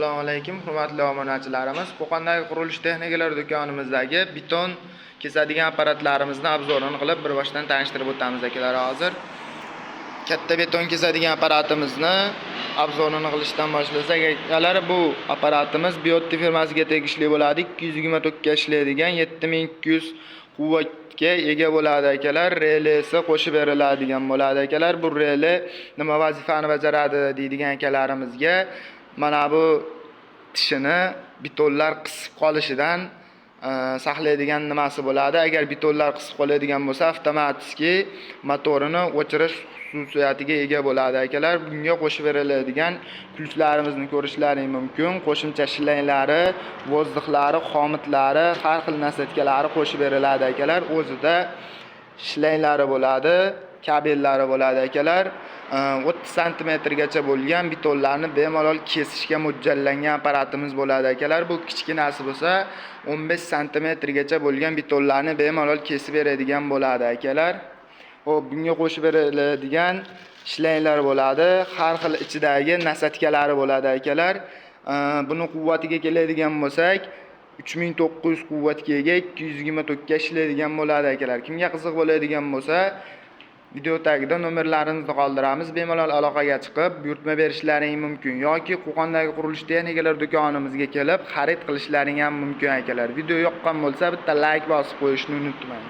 Assalomu alaykum, hurmatli obunachilarimiz. Qo'qondagi qurilish texnikalari do'konimizdagi beton kesadigan apparatlarimizni обзор ini qilib, bir boshdan tanishtirib o'tamiz, akalar. Hozir katta beton kesadigan apparatimizni обзор ini qilishdan boshlasak, akalar, bu apparatimiz Biotti firmasiga tegishli bo'ladi. 220 tokka ishlaydigan, 7200 quvvatga ega bo'ladi, akalar. Relesi qo'shib beriladigan bo'ladi, akalar. Bu rele nima vazifani bajaradi deydigan akalarimizga, mana bu tishini betonlar qisib qolishidan saqlaydigan nimasi bo'ladi. Agar betonlar qisib qoladigan bo'lsa, avtomatik motorini o'chirish xususiyatiga ega bo'ladi, akalar. Bunga qo'shib beriladigan ключ larimizni ko'rishlaring mumkin. Qo'shimcha shlanglari, воздух lari, хомут lari, har xil насадка lari qo'shib beriladi, akalar. O'zida shlanglari bo'ladi, kabellari bo'ladi, akalar. 30 santimetrgacha bo'lgan betonlarni bemalol kesishga mo'ljallangan apparatimiz bo'ladi, akalar. Bu kichkinasi bo'lsa, 15 santimetrgacha bo'lgan betonlarni bemalol kesib beradigan bo'ladi, akalar. Xo'p, bunga qo'shib beriladigan shlanglar bo'ladi, har xil ichidagi насадка lari bo'ladi, akalar. Buni quvvatiga keladigan bo'lsak, 3900 quvvatga ega, 220 tokka ishlaydigan bo'ladi, akalar. Kimga qiziq bo'ladigan bo'lsa, video tagida nomerlarimizni qoldiramiz. Bemalol aloqaga chiqib, buyurtma berishlaring mumkin yoki Qo'qondagi qurilish texnikalari do'konimizga kelib xarid qilishlaring ham mumkin, akalar. Video yoqqan bo'lsa, bitta layk bosib qo'yishni unutmang.